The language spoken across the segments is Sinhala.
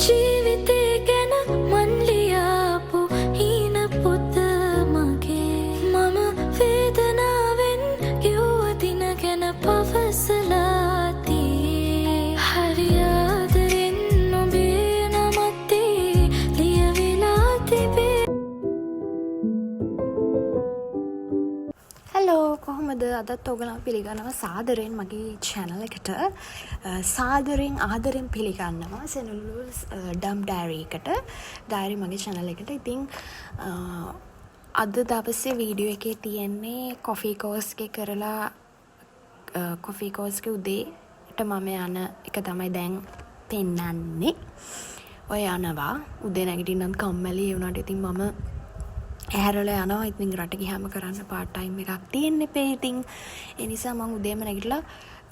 ජීවිතේ ගැන මන් ලියාපු හීන පොත මගේ. මම වේදනාවෙන් කිව්ව දින ගැන පවසලා තියේ. හරි ආදරෙන් ඔබේ නමත් ඒ ලියවිලා තිබේ. හැලෝ, කොහොමද? අදත් ඔයගොල්ලෝ පිළිගන්නවා සාදරයෙන් මගේ චැනල් එකට. සාදරයෙන් ආදරෙන් පිළිගන්නවා සෙනුලුස් ඩම් ඩයරි එකට, ඩයරි මගේ චැනල් එකට. ඉතින් අද දවසේ වීඩියෝ එකේ තියෙන්නේ කොෆී කෝස් එකේ කරලා කොෆී කෝස් එකේ උදේට මම යන එක තමයි දැන් පෙන්නන්නේ. ඔය යනවා උදේ නැගිටින්නත් කම්මැලි. ඒ වුණාට ඉතින් මම ඇහැරලා යනවා. ඉතින් රට ගියාම කරන්න පාර්ට් ටයිම් එකක් තියෙන්න එපේ. ඉතින් ඒ නිසා මං උදේම නැගිටලා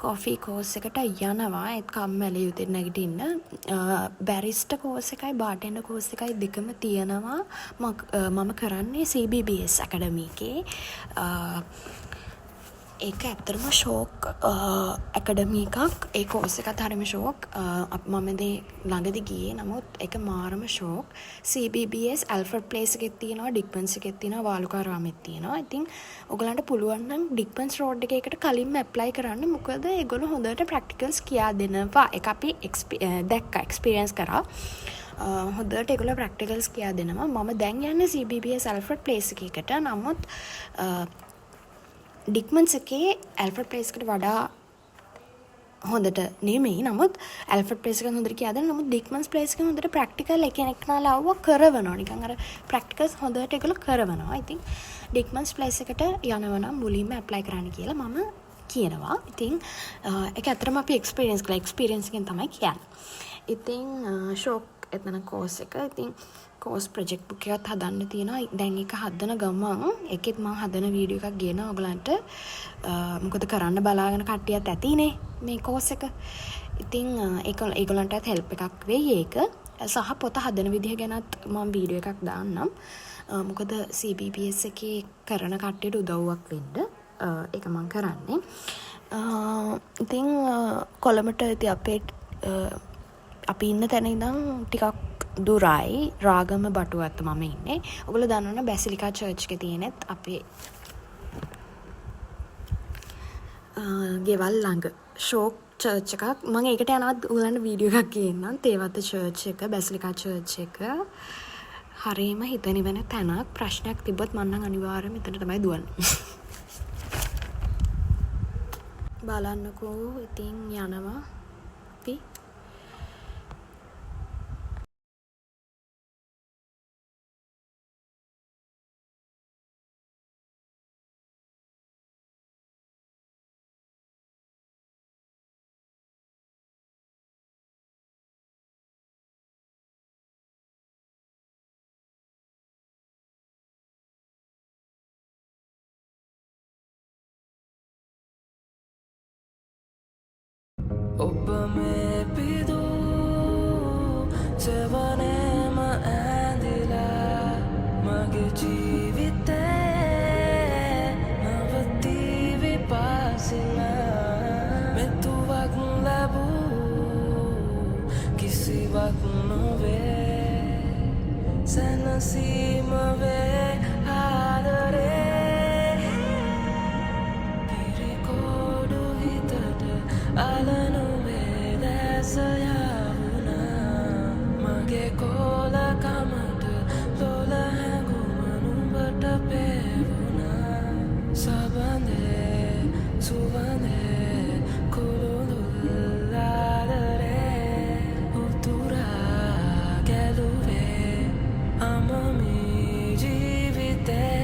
කොෆී කෝස් එකට යනවා. ඒත් කම්මැලි උදේ නැගිටින්න. බැරිස්ටා කෝස් එකයි බාටෙන්ඩර් කෝස් එකයි දෙකම තියෙනවා. මම කරන්නේ CBBS academy එකේ. ඒක ඇත්තටම ෂෝක් ඇකඩමි එකක්. ඒ කෝස් එකත් හරිම ෂෝක්. මම දේ ළඟදි ගියේ. නමුත් ඒක මාරම ෂෝක්. CBBS Alfred place එකෙත් තියෙනවා, ඩික්මන්ස් එකෙත් තියෙනවා, වාලුකාරාමෙත් තියෙනවා. ඉතින් ඔයගලන්ට පුළුවන් නම් ඩික්මන්ස් රෝඩ් එකේ එකට කලින්ම ඇප්ලයි කරන්න. මොකද ඒගොල්ලෝ හොඳට ප්‍රැක්ටිකල්ස් කියා දෙනවා. ඒක අපි දැක්කා, එක්ස්පීරියන්ස් කරා. හොඳට ඒගොල්ලෝ ප්‍රැක්ටිකල්ස් කියා දෙනවා. මම දැන් යන්නේ CBBS Alfred place එකකට. නමුත් ඩික්මන්ස් එකේ ඇල්ෆ්‍රඩ් ප්ලේස් එකට වඩා හොඳට නෙමෙයි. නමුත් ඇල්ෆ්‍රඩ් ප්ලේස් එක හොඳට කියා දෙනවා. නමුත් ඩික්මන්ස් ප්ලේස් එකේ හොඳට ප්‍රැක්ටිකල් එක එක්කෙනා ලව්ව කරවනවා. නිකන් අර ප්‍රැක්ටිකල්ස් හොඳට ඒගොල්ලෝ කරවනවා. ඉතින් ඩික්මන්ස් ප්ලේස් එකට යනවා නම් මුලින්ම ඇප්ලයි කරන්න කියලා මම කියනවා. ඉතින් ඒක ඇත්තටම අපි එක්ස්පීරියන්ස් කළා. එක්ස්පීරියන්ස් එකෙන් තමයි කියන්නේ. ඉතින් ෂෝක් එතන කෝස් එක. ඉතින් කෝස් ප්‍රොජෙක්ට් බුක් එකත් හදන්න තියෙනවා. දැන් ඒක හදන ගමන් ඒකෙත් මං හදන වීඩියෝ එකක් ගේනවා ඔයගලන්ට. මොකද කරන්න බලාගෙන කට්ටියත් ඇතිනේ මේ කෝස් එක. ඉතින් ඒක ඒගොල්ලන්ටත් හෙල්ප් එකක් වෙයි ඒක. සහ පොත හදන විදිහ ගැනත් මං වීඩියෝ එකක් දාන්නම්. මොකද CBBS එකේ කරන කට්ටියට උදව්වක් වෙන්න. ඒක මං කරන්නේ. ඉතින් කොළඹට ඉතින් අපි ඉන්න තැන ඉඳන් ටිකක් දුරයි. රාගම බටුවත්ත මම ඉන්නේ. ඔයගොල්ලෝ දන්නවනේ බැසිලිකා චර්ච් එකේ තියෙනෙත් අපේ ගෙවල් ළඟ ෂෝක් චර්ච් එකක්. මම ඒකට යනවත් ඔයගලන්ට වීඩියෝ එකක් ගේන්නම්. තේවත්ත චර්ච් එක, බැසිලිකා චර්ච් එක හරිම හිත නිවන තැනක්. ප්‍රශ්නයක් තිබ්බොත් මං නම් අනිවාර්යයෙන්ම එතන තමයි දුවන්නේ. බලන්නකෝ ඉතින් යනවා අපි. ඔබ මේ පිදූ සෙවනේම ඇඳිලා මගේ ජීවිතේ නවතී විපාසිනා. මෙතුවක් ලැබූ කිසිවක් නොවේ, සැනසීම වේ ආදරේ. කිරිකෝඩු හිතට අලනුවේ දැස යාවුණා. මගේ කෝලකමට ලොල හැඟුම නුඹට පේවුණා. සබඳේ සුවඳේ කුළුඳුල් ආදරේ උතුරා ගැලුවේ අමමි ජීවිතේ.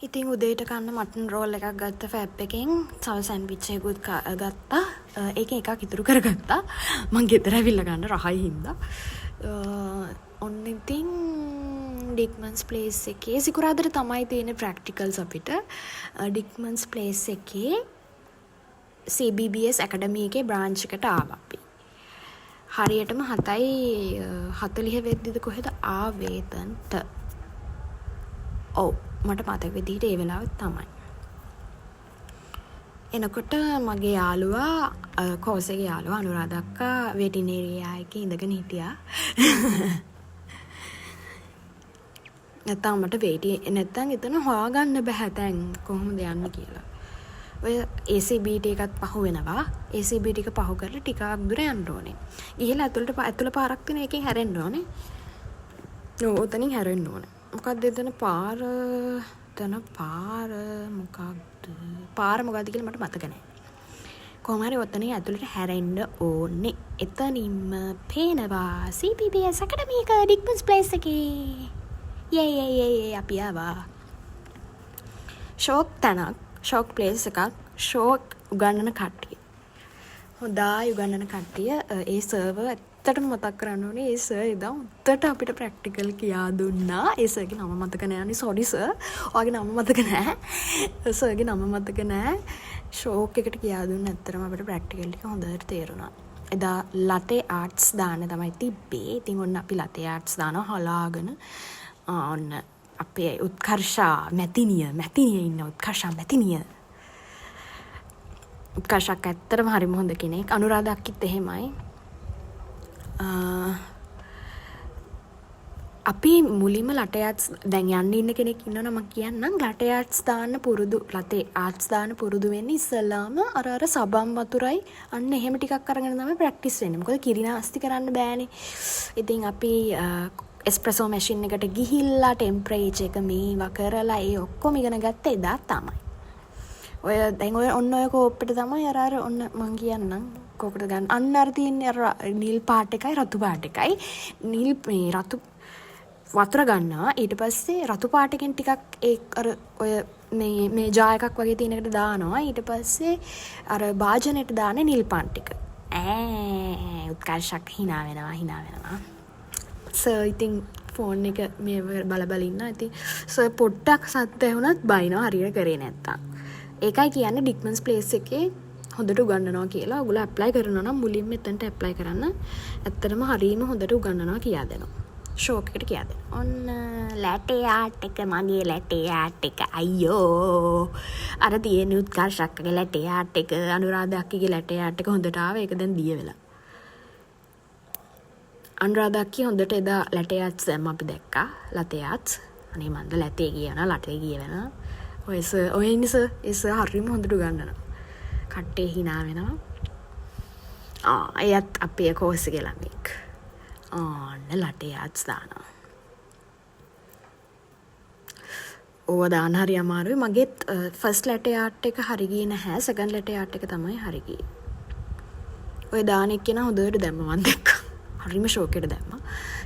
ඉතින් උදේට කන්න මටන් රෝල් එකක් ගත්ත ෆැබ් එකෙන්. තව සෑන්ඩ්විච් එකකුත් ගත්තා. ඒකෙන් එකක් ඉතුරු කරගත්තා. මං ගෙදර ඇවිල්ලා ගන්න රහයි හින්දා. ඔන්න ඉතින් ඩික්මන්ස් ප්ලේස් එකේ සිකුරාදට තමයි තියෙන ප්‍රැක්ටිකල්ස් අපිට. ඩික්මන්ස් ප්ලේස් එකේ CBBS ඇකඩමි එකේ බ්‍රාන්ච් එකට ආවා අපි. හරියටම 7:40 වෙද්දිද කොහෙද ආවේ එතනට. ඔව්, මට මතක විදිහට ඒ වෙලාවෙත් තමයි. එනකොට මගේ යාළුවා, කෝස් එකේ යාළුවා අනුරාධ අක්කා වේටින් ඒරියා එකේ ඉඳගෙන හිටියා. නැත්තම් මට වේටි නැත්තම් එතන හොයාගන්න බැහැ තැන් කොහොමද යන්නේ කියලා. ඔය ACBT එකත් පහු වෙනවා. ACBT එක පහු කරලා ටිකක් දුර යන්න ඕනේ. ගිහලා ඇතුළට ඇතුළ පාරක් තියෙන එකෙන් හැරෙන්න ඕනේ. ඔව්, ඔතනින් හැරෙන්න ඕනේ. මොකක්ද එතන පාර, එතන පාර මොකක්ද? පාර මොකක්ද කියලා මට මතක නෑ. කොහොම හරි ඔතනින් ඇතුළට හැරෙන්න ඕනේ. එතනින්ම පේනවා CBBS academy එක ඩික්මන්ස් ප්ලේස් එකේ. යේ යේ යේ යේ, අපි ආවා. ෂෝක් තැනක්, ෂෝක් ප්ලේස් එකක්, ෂෝක් උගන්නන කට්ටිය. හොඳයි උගන්නන කට්ටිය. ඒ සර්ව ඇත්තටම මතක් කරන්න ඕනේ. ඒ සර් එදා හොඳට අපිට ප්‍රැක්ටිකල් කියා දුන්නා. ඒ සර්ගේ නම මතක නෑ අනේ, සෝරි සර්. ඔයාගේ නම මතක නෑ. සර්ගේ නම මතක නෑ. ෂෝක් එකට කියා දුන්න ඇත්තටම අපිට ප්‍රැක්ටිකල් ටික හොඳට තේරුණා. එදා ලටේ ආර්ට්ස් දාන්න තමයි තිබ්බේ. ඉතින් ඔන්න අපි ලටේ ආර්ට්ස් දානවා හලාගෙන. ඔන්න අපේ උත්කර්ෂා මැතිනිය, මැතිනිය ඉන්න උත්කර්ෂා මැතිනිය. උත්කර්ෂ අක්කා ඇත්තටම හරිම හොඳ කෙනෙක්. අනුරාධ අක්කිත් එහෙමයි. අපි මුලින්ම ලටේ ආර්ට්ස් දැන් යන්න ඉන්න කෙනෙක් ඉන්නවනම් මං කියන්නම්, ලටේ ආර්ට්ස් දාන්න පුරුදු, ලටේ ආර්ට්ස් දාන්න පුරුදු වෙන්න ඉස්සෙල්ලාම අර අර සබන් වතුරයි අන්න එහෙම ටිකක් අරගෙන තමයි ප්‍රැක්ටිස් වෙන්නේ. මොකද කිරි නාස්ති කරන්න බෑනේ. ඉතින් අපි එස්ප්‍රෙසෝ මැෂින් එකට ගිහිල්ලා ටෙම්පරේචර් එක මේවා කරලා ඒ ඔක්කොම ඉගෙන ගත්ත එදා තමයි. ඔය දැන් ඔය ඔන්න ඔය කෝප්පෙට තමයි අර අර ඔන්න මං කියන්නම් කෝකට ගන්න. අන්න අර තියෙන්නේ අර නිල් පාට එකයි රතු පාට එකයි. නිල් මේ රතු වතුර ගන්නවා. ඊට පස්සේ රතු පාට එකෙන් ටිකක් ඒ අර ඔය මේ මේ ජා එකක් වගේ තියෙන එකට දානවා. ඊට පස්සේ අර භාජනයට දාන්නේ නිල් පාට ටික. ඈ උත්කර්ෂක් හිනා වෙනවා, හිනා වෙනවා. සර් ඉතින් ෆෝන් එක මේ බල බල ඉන්නවා. ඉතින් සර් පොඩ්ඩක් සද්ද ඇහුණත් බයිනවා හරියට කරේ නැත්තම්. ඒකයි කියන්නේ ඩික්මන්ස් ප්ලේස් එකේ හොඳට උගන්වනවා කියලා. ඔයගොල්ලෝ ඇප්ලයි කරනවා නම් මුලින්ම එතනට ඇප්ලයි කරන්න. ඇත්තටම හරීම හොඳට උගන්වනවා කියා දෙනවා. ෂෝක් එකට කියා දෙනවා. ඔන්න ලැටේ ආර්ට් එක, මගේ ලැටේ ආර්ට් එක අයියෝ. අර තියෙන උත්කර්ෂ අක්කගේ ලැටේ ආර්ට් එක, අනුරාධ අක්කගේ ලැටේ ආර්ට් එක හොඳට ආවා. ඒක දැන් දිය වෙලා. අනුරාධ අක්කි හොඳට එදා ලැටේ ආර්ට්ස් දැම්ම අපි දැක්කා. ලතේ ආර්ට්ස්. අනේ මන්ද ලැටේ කියනවා, ලටේ කියනවා. ඔය සර්, ඔය ඉන්නේ සර්. ඒ සර් හරිම හොඳට උගන්වනවා. කට්ටිය හිනා වෙනවා. එයත් අපේ කෝස් එකේ ළමෙක්. ආන්න ලටේ ආර්ට්ස් දානවා. ඕවා දාන්න හරි අමාරුයි. මගේත් ෆස්ට් ලැටේ ආර්ට් එක හරි ගියේ නැහැ. සෙකන්ඩ් ලැටේ ආර්ට් එක තමයි හරි ගියේ. ඔය දාන එක්කෙනා හොඳට දැම්ම මං දැක්කා. හරිම ෂෝක් එකට දැම්මා.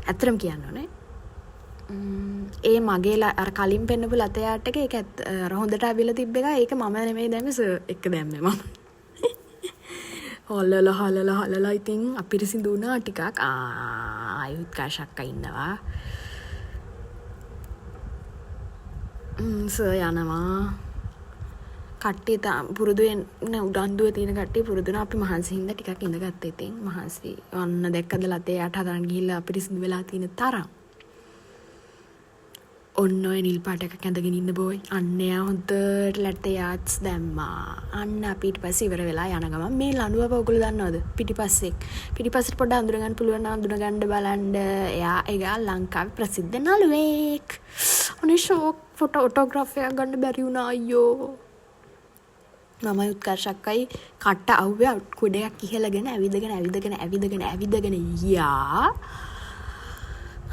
ඇත්තටම කියන්න ඕනේ. ඒ මගේ අර කලින් පෙන්නපු ලතේ ආර්ට් එක, ඒක අර හොඳට අවිලා තිබ්බ එක, ඒක මම නෙමෙයි දැම්මේ, සර් එක්ක දැම්මේ මම. හොල්ලලා හලලා හලලා ඉතින් අපිරිසිදු වුණා ටිකක්. ආ උත්කර්ෂ අක්කා ඉන්නවා. සර් යනවා. කට්ටිය තාම පුරුදු වෙන්න උනන්දුව තියෙන කට්ටිය පුරුදු වෙනවා. අපි මහන්සි හින්දා ටිකක් ඉඳගත්තා ඉතින්. මහන්සි. ඔන්න දැක්කද ලතේ ආර්ට් හදන්න ගිහිල්ලා අපිරිසිදු වෙලා තියෙන තරම්. ඔන්න ඔය නිල් පාට එකක් ඇඳගෙන ඉන්න බෝයි. අන්න එයා හොඳට ලැටේ ආර්ට්ස් දැම්මා. අන්න අපි ඊට පස්සේ ඉවර වෙලා යන ගමන් මේ ලණුවව ඔයගොල්ලෝ දන්නවද? පිටිපස්සේ. පිටිපස්සට පොඩ්ඩක් අඳුන ගන්න පුළුවන් නම් අඳුන ගන්න බලන්න. එයා ලංකාවේ ප්‍රසිද්ධ නළුවෙක්. අනේ ෂෝක් ෆොටෝ ඔටෝග්‍රාෆ් එකක් ගන්න බැරි වුණා අයියෝ. මමයි උත්කර්ෂ අක්කයි කට අවුවේ කුඩයක් ඉහළගෙන ඇවිදගෙන ඇවිදගෙන ඇවිදගෙන ඇවිදගෙන ගියා.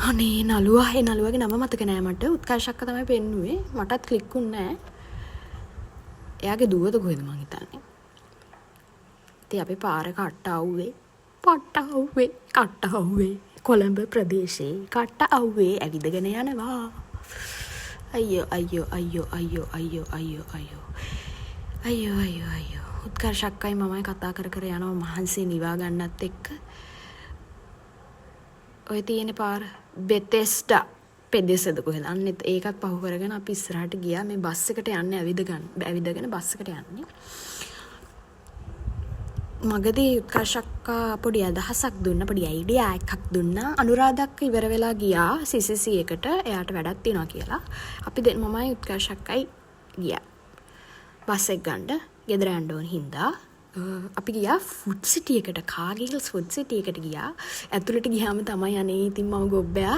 අනේ නළුවා, ඒ නළුවගේ නම මතක නෑ මට. උත්කර්ෂ අක්කා තමයි පෙන්නුවේ. මටත් ක්ලික් වුණේ නෑ. එයාගේ දුවද කොහෙද මං හිතන්නේ. ඉතින් අපි පාර කට අවුවේ, පට්ට අවුවේ, කට අවුවේ, කොළඹ ප්‍රදේශේ කට අවුවේ ඇවිදගෙන යනවා. අයියෝ අයියෝ අයියෝ අයියෝ අයියෝ අයියෝ අයියෝ අයියෝ අයියෝ අයියෝ. උත්කර්ෂ අක්කයි මමයි කතා කර කර යනවා මහන්සිය නිවා ගන්නත් එක්ක. ඔය තියෙන පාර බෙතෙස්ඩා පෙදෙසද කොහෙද? අන්න ඒකත් පහු කරගෙන අපි ඉස්සරහට ගියා. මේ බස් එකට යන්නේ ඇවිදගෙන බස් එකට යන්නේ. මගදී උත්කර්ෂ අක්කා පොඩි අදහසක් දුන්නා, පොඩි අයිඩියා එකක් දුන්නා. අනුරාධ අක්කා ඉවර වෙලා ගියා CCC එකට, එයාට වැඩක් තියෙනවා කියලා. අපි මමයි උත්කර්ෂ අක්කයි ගියා බස් එක ගන්න, ගෙදර යන්න ඕන හින්දා. අපි ගියා ෆුඩ් සිටි එකට, කාගිල්ස් ෆුඩ් සිටි එකට ගියා. ඇතුළට ගියාම තමයි අනේ ඉතින් මම ගොබ්බයා.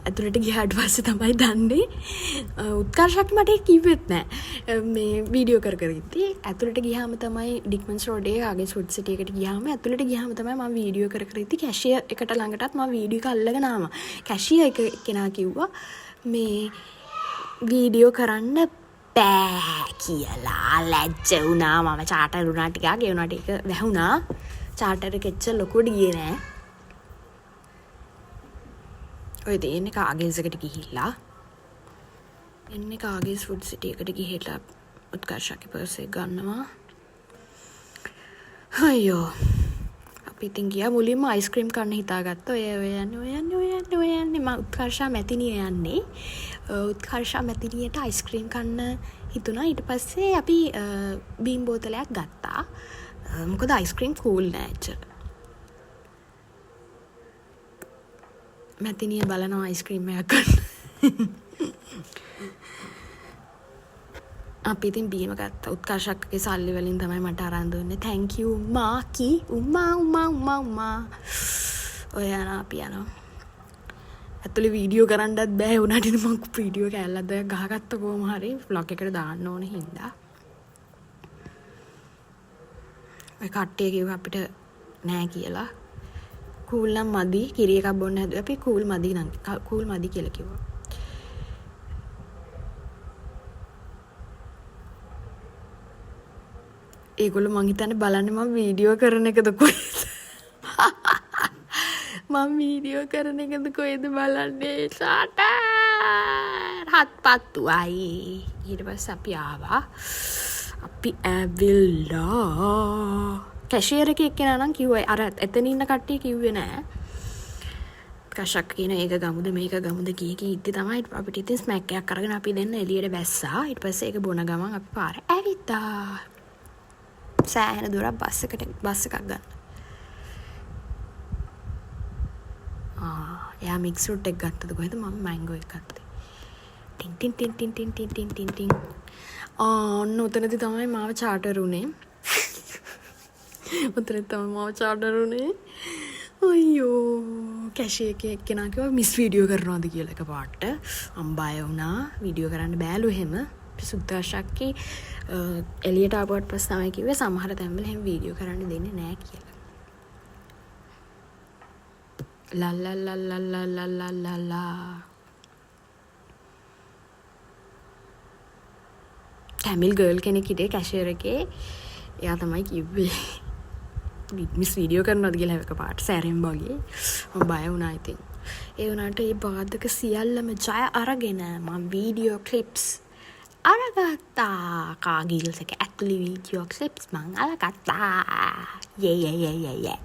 ඇතුළට ගියාට පස්සේ තමයි දන්නේ. උත්කර්ෂ අක්කා මට ඒක කිව්වෙත් නෑ. මේ වීඩියෝ කර කර ඉද්දි ඇතුළට ගියාම තමයි ඩික්මන්ස් රෝඩ් එකේ කාගිල්ස් ෆුඩ් සිටි එකට ගියාම ඇතුළට ගියාම තමයි මම වීඩියෝ කර කර ඉද්දි කැෂියර් එකට ළඟටත් මම වීඩියෝ එක අල්ලගෙන ආවා. කැෂියර් එක කෙනා කිව්වා මේ වීඩියෝ කරන්න බෑ කියලා. ලැජ්ජ වුණා. මම චාටර් වුණා ටිකක්. ඒ වුණාට ඒක වැහුණා. චාටර් එක එච්චර ලොකුවට ගියේ නෑ. ඔය තියෙන්නේ කාගිල්ස් එකට ගිහිල්ලා. එන්නේ කාගිල්ස් ෆුඩ් සිටි එකට ගිහිල්ලා උත්කර්ෂගේ පර්ස් එක ගන්නවා. අයියෝ. අපි ඉතින් ගියා මුලින්ම අයිස්ක්‍රීම් කන්න හිතාගත්තා. ඔය ඔය යන්නේ ඔය යන්නේ ඔය යන්නේ ඔය යන්නේ මං උත්කර්ෂා මැතිණිය යන්නේ. උත්කර්ෂා මැතිණියට අයිස්ක්‍රීම් කන්න හිතුණා. ඊට පස්සේ අපි බීම් බෝතලයක් ගත්තා. මොකද අයිස්ක්‍රීම් කූල් නෑ එච්චර. මැතිණිය බලනවා අයිස්ක්‍රීම් එකක් ගන්න. අපි ඉතින් බීම ගත්තා. උත්කර්ෂ අක්කගේ සල්ලි වලින් තමයි මට අරන් දුන්නේ. Thank you මාකි. උම්මා උම්මා උම්මා උම්මා. ඔය යනවා අපි යනවා. ඇතුලේ වීඩියෝ කරන්නත් බෑ. වුණාට ඉතින් මං වීඩියෝ කෑල්ලක් දෙකක් ගහගත්ත කොහොම හරි ව්ලොග් එකට දාන්න ඕන හින්දා. ඔය කට්ටිය කිව්වා අපිට නෑ කියලා. කූල් නම් මදි. කිරි එකක් බොන්න හැදුවා. අපි කූල් මදි නම් කූල් මදි කියලා කිව්වා. ඒගොල්ලෝ මං හිතන්නේ බලන්නේ මං වීඩියෝ කරන එකද කොහෙද? මං වීඩියෝ කරන එකද කොහෙද බලන්නේ? සාටර් හත්පත්තුවයි. ඊට පස්සේ අපි ආවා. අපි ඇවිල්ලා කැෂියර් එකේ එක්කෙනා නම් කිව්වා අර එතන ඉන්න කට්ටිය කිව්වේ නෑ. කෂක් කියන ඒක ගමුද මේක ගමුද කිය කී ඉද්දි තමයි අපිට ඉතින් ස්මැක් එකක් අරගෙන අපි දෙන්න එළියට බැස්සා. ඊට පස්සේ ඒක බොන ගමන් අපි පාර ඇවිත්තා. සෑහෙන දුරක් බස් එකක් ගන්න. එයා මික්ස් ෆෘට් එක ගත්තද කොහෙද? මම මැංගෝ එක ගත්තේ. Tin tin tin tin tin tin tin tin tin. ඔන්න ඔතනදි තමයි මාව චාටර් වුනේ. ඔතනදි තමයි මාව චාටර් වුනේ. අයියෝ කැෂියර් එකේ එක්කෙනා කිව්වා මිස් වීඩියෝ කරනවද කියලා එකපාරට. මං බය වුණා. වීඩියෝ කරන්න බෑලු එහෙම. සුද්දාශක්කි එළියට ආපුවට පස්සේ තමයි කිව්වේ සමහර තැන්වල එහෙම වීඩියෝ කරන්න දෙන්නේ නෑ කියලා. ලල්ලල්ලල්ලල්ලල්ලල්ලල්ලා. ටැමිල් ගර්ල් කෙනෙක් හිටියේ කැෂියර් එකේ. එයා තමයි කිව්වේ මිස් වීඩියෝ කරනවද කියලා එකපාරට සැරෙන් වගේ. මම බය වුණා ඉතින්. ඒ වුණාට ඒ බාධක සියල්ලම ජය අරගෙන මම වීඩියෝ ක්ලිප්ස් අරගත්තා. කාගිල්ස් එක ඇතුලේ වීඩියෝ ක්ලිප්ස් මං අරගත්තා. යේ යේ යේ යේ යේ.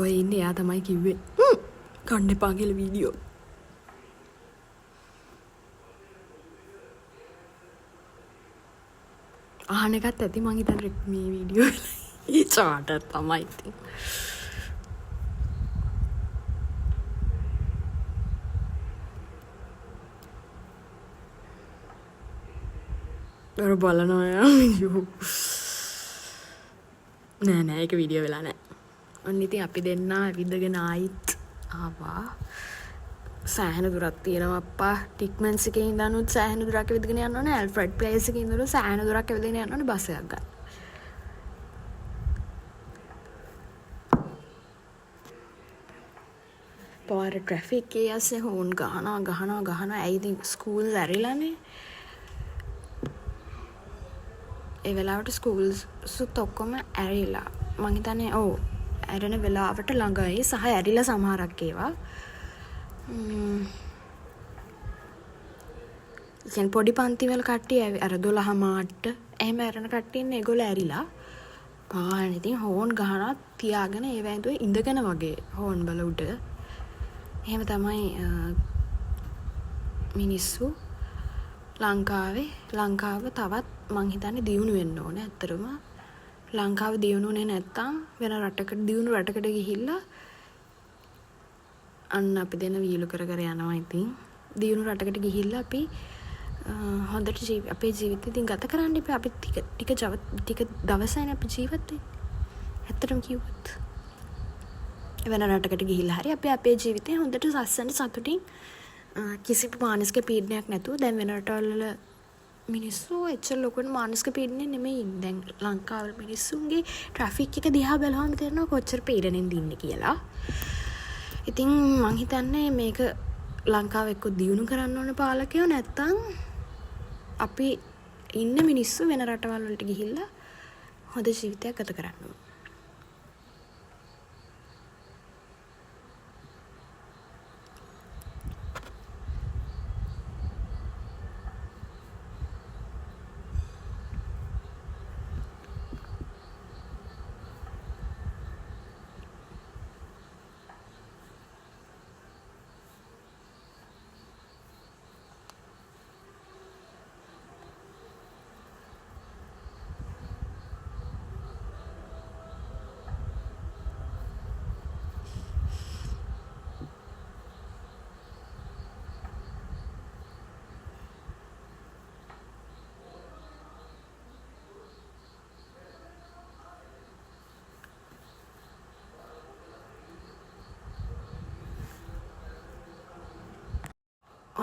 ඔය ඉන්නේ එයා තමයි කිව්වේ කන්න එපා කියලා වීඩියෝ. අහන එකත් ඇති මං හිතන්නේ මේ වීඩියෝ ඒ චාටර් තමයි ඉතින්. අර බලනවා යා. නෑ නෑ ඒක වීඩියෝ වෙලා නෑ. ඔන්න ඉතින් අපි දෙන්නා ඇවිදගෙන ආයිත් ආවා. සෑහෙන දුරක් තියෙනවා අප්පා. ටික්මන්ස් එකේ ඉඳනුත් සෑහෙන දුරක් ඇවිදගෙන යන්න ඕනේ. ඇල්ෆ්‍රඩ් ප්ලේස් එකේ ඉඳනුත් සෑහෙන දුරක් ඇවිදගෙන යන්න ඕනේ බස් එකක් ගන්න. පාර ට්‍රැෆික් එකේ ඇස්සේ හෝන් ගහනවා ගහනවා ගහනවා. ඇයි ඉතින් ස්කූල්ස් ඇරිලානේ. ඒ වෙලාවට ස්කූල්ස් සුත් ඔක්කොම ඇරිලා. මං හිතන්නේ ඔව් ඇරෙන වෙලාවට ළඟයි සහ ඇරිලා සමහරක් ඒවා. ඒ කියන්නේ පොඩි පන්තිවල කට්ටිය අර 12 මාට්ට එහෙම ඇරෙන කට්ටිය ඉන්නේ, ඒගොල්ලෝ ඇරිලා. පාන ඉතින් හෝන් ගහනවා තියාගෙන ඒව ඇඳුවේ ඉඳගෙන වගේ හෝන් බල උඩ. එහෙම තමයි මිනිස්සු ලංකාවේ. ලංකාව තවත් මං හිතන්නේ දියුණු වෙන්න ඕනේ. ඇත්තටම ලංකාව දියුණු වුණේ නැත්තම් වෙන රටකට, දියුණු රටකට ගිහිල්ලා අන්න අපි දෙන වියලු කර කර යනවා. ඉතින් දියුණු රටකට ගිහිල්ලා අපි හොඳට අපේ ජීවිතය ඉතින් ගත කරන්න එපා. අපි ටික දවසයිනේ අපි ජීවත් වෙන්නේ. ඇත්තටම කිව්වොත් වෙන රටකට ගිහිල්ලා හරි අපි අපේ ජීවිතේ හොඳට ලස්සනට සතුටින් කිසිම මානසික පීඩනයක් නැතුව. දැන් වෙන රටවල් වල මිනිස්සු එච්චර ලොකුවට මානසික පීඩනයක් නෙමෙයි ඉන්නේ. දැන් ලංකාවේ මිනිස්සුන්ගේ ට්‍රැෆික් එක දිහා බැලුවම තේරෙනවා කොච්චර පීඩනෙන්ද ඉන්නේ කියලා. ඉතින් මං හිතන්නේ මේක ලංකාව එක්ක දියුණු කරන්න ඕන පාලකයෝ, නැත්තම් අපි ඉන්න මිනිස්සු වෙන රටවල් වලට ගිහිල්ලා හොඳ ජීවිතයක් ගත කරන්න ඕන.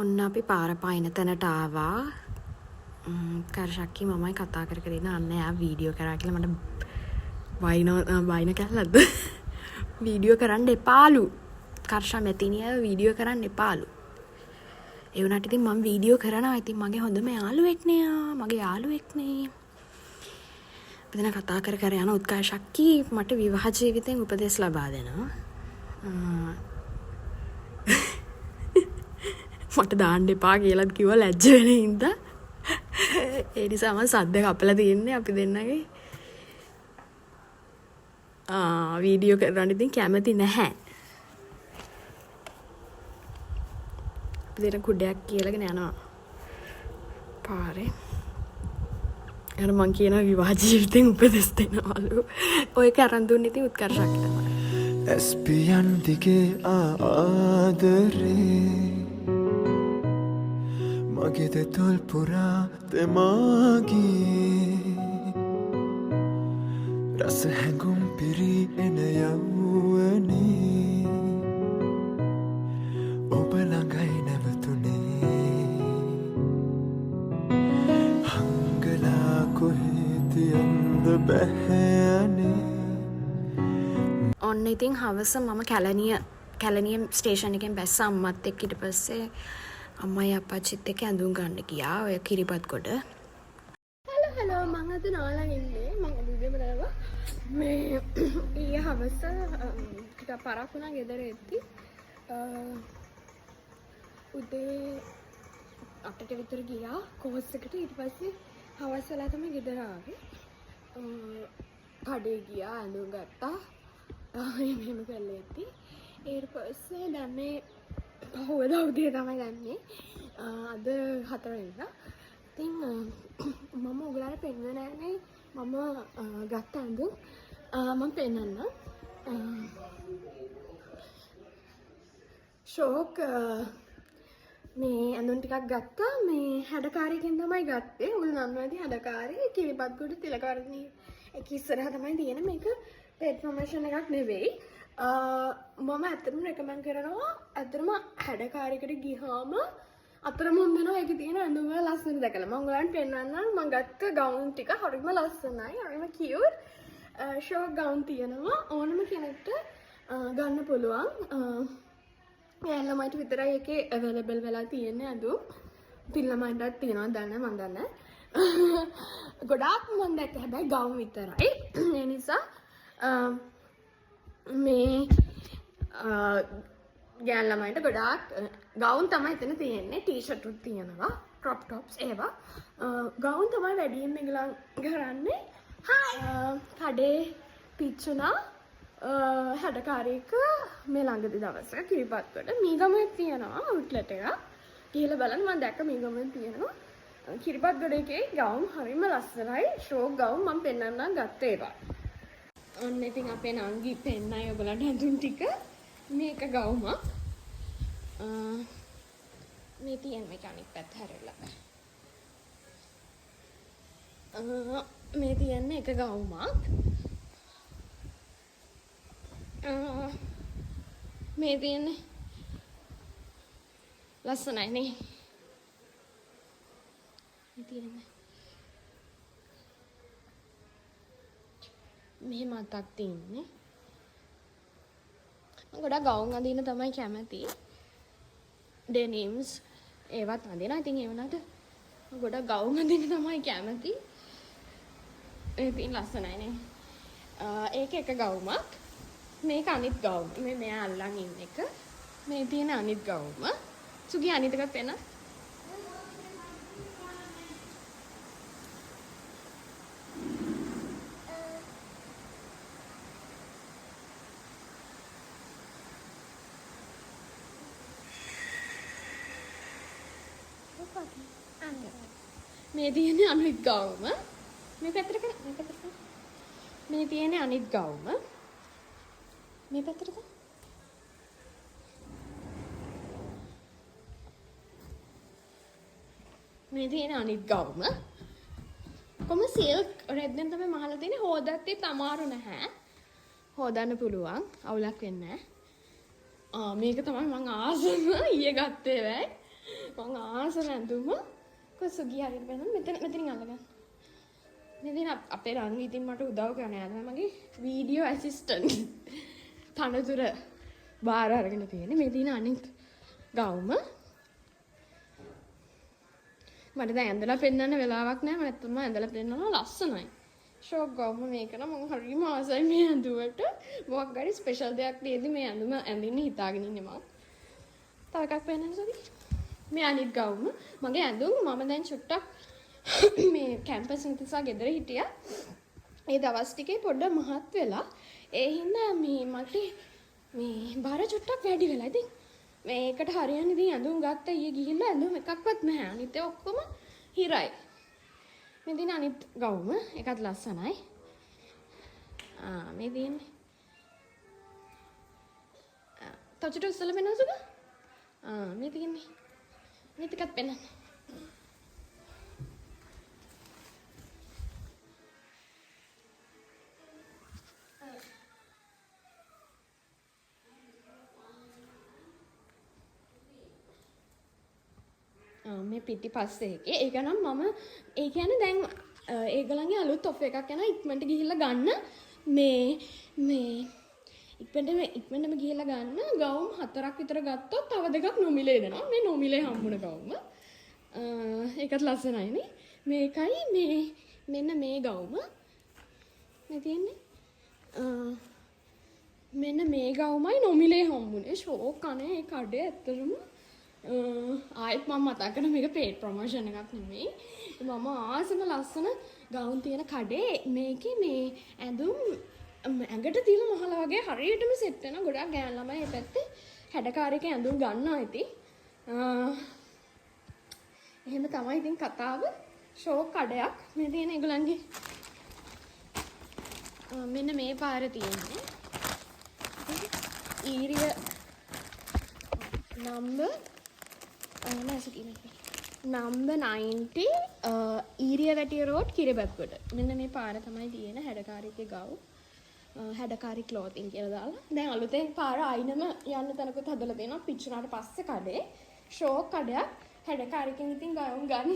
ඔන්න අපි පාර පයින් තැනට ආවා. කරෂක්කි මමයි කතා කර කර ඉන්න. අන්න එයා වීඩියෝ කරා කියලා මට වයින් කැල්ලක්ද? වීඩියෝ කරන්න එපාලු. කරෂා මැතිණියව වීඩියෝ කරන්න එපාලු. ඒ වුණාට ඉතින් මම වීඩියෝ කරනවා. ඉතින් මගේ හොඳම යාළුවෙක් නේ යා. මගේ යාළුවෙක් නේ. අපි දෙනා කතා කර කර යන උත්කර්ෂක්කි මට විවාහ ජීවිතෙන් උපදෙස් ලබා දෙනවා. මට දාන්න එපා කියලාත් කිව්වා ලැජ්ජ වෙන හින්දා. ඒ නිසා මම සද්ද කපලා තියන්නේ අපි දෙන්නගේ. වීඩියෝ කරන්න ඉතින් කැමති නැහැ. අපි දෙන්න කුඩයක් කියලාගෙන යනවා පාරේ. අර මං කියන විවාහ ජීවිතෙන් උපදෙස් දෙනවලු. ඔය එක අරන් දුන්නේ ඉතින් උත්කර්ෂක් තමයි. ඇස්පියන් දිගේ ආදරේ මගේ දෙතොල් පුරා තෙමා ගියේ රස හැඟුම් පිරී එන යෞවනේ ඔබ ළඟයි නැවතුනේ හංගලා කොහේ තියන්ද බැහැ අනේ. ඔන්න ඉතින් හවස මම කැලණිය ස්ටේෂන් එකෙන් බැස්ස අම්මත් එක්ක. ඊට පස්සේ අම්මයි අප්පච්චිත් එක්ක ඇඳුම් ගන්න ගියා ඔය කිරිබත් ගොඩ. හලෝ හලෝ, මං අද නාලා ඉන්නේ. මං අද උදේම නාවා. මේ ඊයේ හවස ටිකක් පරක් වුණා ගෙදර එද්දි. උදේ 8ට විතර ගියා කෝස් එකට. ඊට පස්සේ හවස වෙලා තමයි ගෙදර ආවේ. කඩේ ගියා, ඇඳුම් ගත්තා. එහෙම කරලා එද්දි. ඊට පස්සේ දැන් මේ පහුවදා උදේ තමයි දැන් මේ. අද 4 වෙනිදා. ඉතින් මම ඔයගොල්ලන්ට පෙන්වන්නේ නෑනේ මම ගත්ත ඇඳුම්. මම පෙන්වන්නම්. ෂෝක් මේ ඇඳුම් ටිකක් ගත්තා. මේ හැඩකාරියකින් තමයි ගත්තේ. ඔයගොල්ලෝ දන්නවා ඇති හැඩකාරිය කිරිබත්ගොඩ තිලකවර්ධනය එක ඉස්සරහ තමයි තියෙන්නේ. මේක පේඩ් ප්‍රොමෝෂන් එකක් නෙවෙයි. මම ඇත්තටම රෙකමන්ඩ් කරනවා. ඇත්තටම හැඩකාරියකට ගියාම අතරම හොඳ වෙනවා ඒකේ තියෙන ඇඳුම් වල ලස්සන දැකලා. මම ඔයගොල්ලන්ට පෙන්වන්නම්. මම ගත්ත ගවුන් ටික හරිම ලස්සනයි. හරිම කියුට්. ෂෝට් ගවුන් තියෙනවා. ඕනම කෙනෙක්ට ගන්න පුළුවන්. ගෑනු ළමයිට විතරයි ඒකේ අවైలබල් වෙලා තියෙන්නේ ඇඳුම්. පින් ළමයින්ටත් තියෙනවා දන්නේ මං දන්නේ. ගොඩාක් මං දැක්ක හැබැයි ගවුන් විතරයි. ඒ නිසා මේ ගෑන් ළමයින්ට ගොඩාක් ගවුන් තමයි එතන තියෙන්නේ. ටී-ෂර්ට් උත් තියෙනවා, ක්‍රොප් ටොප්ස් ඒවා. ගවුන් තමයි වැඩියෙන් මේගොල්ලන් කරන්නේ. කඩේ පිච්චුණා හැඩකාරයක මේ ළඟදි දවසක කිරිබත්ගොඩ මීගමුවේ තියෙනවා අවුට්ලට් එකක්. ගිහලා බලන්න, මම දැක්ක මීගමුවේ තියෙනවා. කිරිබත්ගොඩ එකේ ගවුම් හරිම ලස්සනයි. ෂෝක් ගවුම් මම පෙන්නන්නම් ගත්ත ඒවා. ඔන්න ඉතින් අපේ නංගි පෙන්නයි ඔයගොල්ලන්ට ඇඳුම් ටික. මේක ගවුමක්. මේ තියෙන මේක අනිත් පැත්ත හැරෙලා. මේ තියෙන්නේ එක ගවුමක්. මේ තියෙන්නේ ලස්සනයි නේ. මේ තියෙන්නේ මෙහෙම අතක් තියෙන්නේ. මම ගොඩක් ගවුම් අඳින්න තමයි කැමති. ඩෙනිම්ස් ඒවත් අඳිනවා. ඉතින් ඒ වුණාට මම ගොඩක් ගවුම් අඳින්න තමයි කැමති. ඒ ඉතින් ලස්සනයි නේ. ඒක එක ගවුමක්. මේක අනිත් ගවුම. මේ මෙයා අල්ලන් ඉන්න එක. මේ තියෙන අනිත් ගවුම. සුගි අනිත් එකත් පෙන්න. මේ තියෙන්නේ අනිත් ගවුම. මේ පැත්තට කර, මේ පැත්තට කර. මේ තියෙන්නේ අනිත් ගවුම. මේ පැත්තට කර. මේ තියෙන අනිත් ගවුම. කොහොම සිල්ක් රෙද්දෙන් තමයි මහලා තියෙන්නේ. හොදද්දිත් අමාරු නැහැ. හොදන්න පුළුවන්. අවුලක් වෙන්නේ නැහැ. මේක තමයි මං ආසම ඊයේ ගත්තේ වැයි. මං ආසම ඇඳුම. කොසුගිය හරියට බලන්න. මෙතනින් අල්ලගන්න. මේ දින අපේ රංගි ඉතින් මට උදව් කරන එයා තමයි මගේ වීඩියෝ ඇසිස්ටන්ට්. තනතුර බාර අරගෙන තියෙන්නේ. මේ දින අනිත් ගවුම. මට දැන් ඇඳලා පෙන්වන්න වෙලාවක් නෑ. මම නැත්තම් ඇඳලා පෙන්වනවා. ලස්සනයි. ෂෝක් ගවුම මේක නම් මං හරිම ආසයි මේ ඇඳුමට. මොකක් හරි ස්පෙෂල් දෙයක් තියෙද්දි මේ ඇඳුම ඇඳින්න හිතාගෙන ඉන්නේ මං. තව එකක් පෙන්වන්න සෝදි. මේ අනිත් ගවුම. මගේ ඇඳුම් මම දැන් චුට්ටක් මේ කැම්පස් නිසා ගෙදර හිටියා. ඒ දවස් ටිකේ පොඩ්ඩක් මහත් වෙලා. ඒ හින්දා මේ මට මේ බර චුට්ටක් වැඩි වෙලා. ඉතින් මේකට හරියන්නේ ඉතින් ඇඳුම් ගත්ත ඊයේ ගිහිල්ලා ඇඳුම් එකක්වත් නැහැ. අනිත් ඒවා ඔක්කොම හිරයි. මේ තියෙන අනිත් ගවුම ඒකත් ලස්සනයි. මේ තියෙන්නේ. තව චුට්ටක් ඉස්සෙල්ලා පෙන්නන්න සුග. මේ තියෙන්නේ. මේ ටිකත් පෙන්නන්න. මේ පිටිපස්සේ එකේ. ඒක නම් මම ඒ කියන්නේ දැන් ඒගොල්ලන්ගේ අලුත් ඔෆර් එකක් යනවා. ඉක්මනට ගිහිල්ලා ගන්න. මේ ඉක්මනටම ගිහිල්ලා ගන්න ගවුම් 4ක් විතර ගත්තොත් තව දෙකක් නොමිලේ දෙනවා. මේ නොමිලේ හම්බුන ගවුම. ඒකත් ලස්සනයි නේ. මේකයි මෙන්න මේ ගවුම. මේ තියෙන්නේ. මෙන්න මේ ගවුමයි නොමිලේ හම්බුනේ. ෂෝක් අනේ ඒ කඩේ ඇත්තටම. ආයෙත් මම මතක් කරන මේක පේඩ් ප්‍රොමෝෂන් එකක් නෙමෙයි. මම ආසම ලස්සන ගවුම් තියෙන කඩේ මේකේ මේ ඇඳුම් ඇඟට තියලා මහලා වගේ හරියටම සෙට් වෙනවා. ගොඩාක් ගෑනු ළමයි මේ පැත්තේ හැඩකාරයක ඇඳුම් ගන්නවා ඉතින්. එහෙම තමයි ඉතින් කතාව. ෂෝක් කඩයක් මේ තියෙන ඒගොල්ලන්ගේ. මෙන්න මේ පාර තියෙන්නේ. ඊරිය නම්බර් නම්බර් 90 ඊරියවැටිය රෝඩ් කිරිබත්ගොඩ. මෙන්න මේ පාර තමයි තියෙන හැඩකාරිකේ ගව්. හැඩකාරි ක්ලෝතින් කියලා දාලා. දැන් අලුතෙන් පාර අයිනම යන්න තැනකුත් හදලා තියෙනවා. පිච්චුනාට පස්සේ කඩේ ෂෝක් කඩයක්. හැඩකාරිකෙන් ඉතින් ගවුම් ගන්න.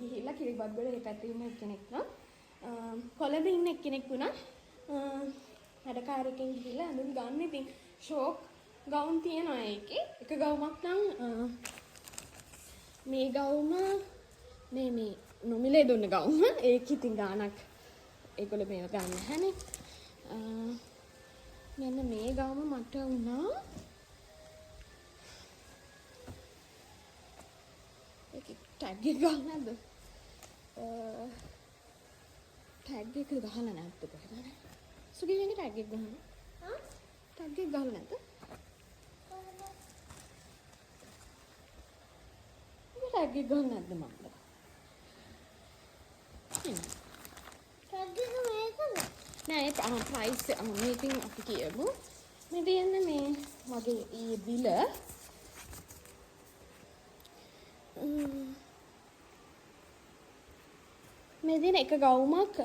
ගිහිල්ලා කිරිබත්ගොඩ මේ පැත්තේ ඉන්න එක්කෙනෙක් නම්. කොළඹ ඉන්න එක්කෙනෙක් වුණා. හැඩකාරිකෙන් ගිහිල්ලා ඇඳුම් ගන්න. ඉතින් ෂෝක් ගවුම් තියෙනවා ඒකේ. එක ගවුමක් නම් මේ ගවුම මේ නොමිලේ දුන්න ගවුම. ඒක ඉතින් ගාණක් ඒගොල්ලෝ මේව ගන්න නැහැනේ. මෙන්න මේ ගවුම මට වුණා. ඒකේ ටැග් එක ගහලා නැද්ද? ටැග් එක ගහලා නැද්ද කොහෙද? සුගියගේ ටැග් එක ගහන්න. ආ? ටැග් එක ගහලා නැද්ද? ඒක ටැග් එක ගහලා නැද්ද මන්ද? ටැග් එක මේකද? නෑ ඒ ප්‍රයිස් මේ ඉතින් අපි කියමු. මේ තියෙන්නේ මේ මගේ ඊයේ බිල. මේ තියෙන එක ගවුමක්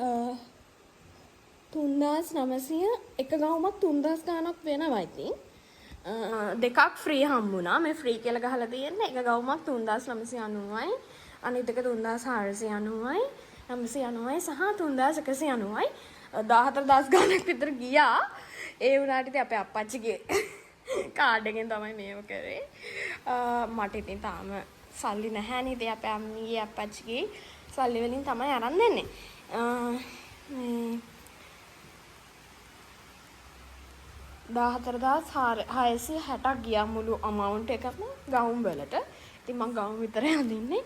3900 එක ගවුමක් 3000 ගාණක් වෙනවා ඉතින්. දෙකක් ෆ්‍රී හම්බුණා. මේ ෆ්‍රී කියලා ගහලා තියෙන්නේ එක ගවුමක් 3990යි. අනිත් එක 3490යි. 990යි සහ 3190යි. 14000 ගාණක් විතර ගියා. ඒ වුණාට ඉතින් අපේ අප්පච්චිගේ කාඩ් එකෙන් තමයි මේව කරේ. මට ඉතින් තාම සල්ලි නැහැ නේ. ඉතින් අපේ අම්මිගේ අප්පච්චිගේ සල්ලි වලින් තමයි අරන් දෙන්නේ. මේ 14660ක් ගියා මුළු amount එකම ගවුම් වලට. ඉතින් මං ගවුම් විතරයි අඳින්නේ.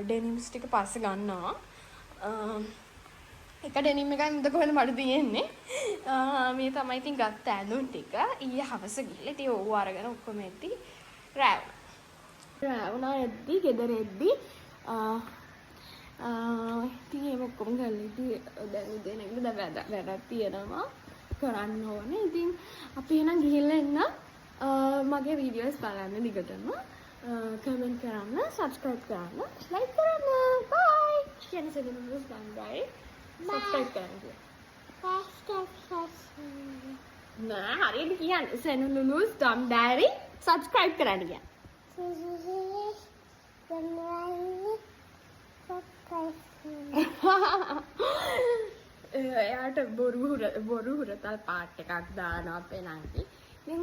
ඩෙනිම්ස් ටික පස්සේ ගන්නවා. එක ඩෙනිම් එකයි මුද කොහෙන්ද මට තියෙන්නේ. මේ තමයි ඉතින් ගත්ත ඇඳුම් ටික. ඊයේ හවස ගිහලා ඉතින් ඕව අරගෙන ඔක්කොම එද්දි රෑ වුණා. රෑ වුණා එද්දි ගෙදර එද්දි ඉතින් එහෙම ඔක්කොම කරලා ඉතින් දැන් උදේ නැගිටලා දැන් වැඩක් තියෙනවා කරන්න ඕනේ. ඉතින් අපි එහෙනම් ගිහිල්ලා එන්න. මගේ වීඩියෝස් බලන්න දිගටම. කමෙන්ට් කරන්න, සබ්ස්ක්‍රයිබ් කරන්න, ලයික් කරන්න. බයි. කියන සෙනෙහස බයි. සබ්ස්ක්‍රයිබ් කරන්න කියලා. නෑ හරියට කියන්න. සෙනුලුලුස් ඩම් ඩයරි සබ්ස්ක්‍රයිබ් කරන්න කියන්න. එයාට බොරු හුරතල් පාට් එකක් දානවා අපේ නංගි. ඉතින්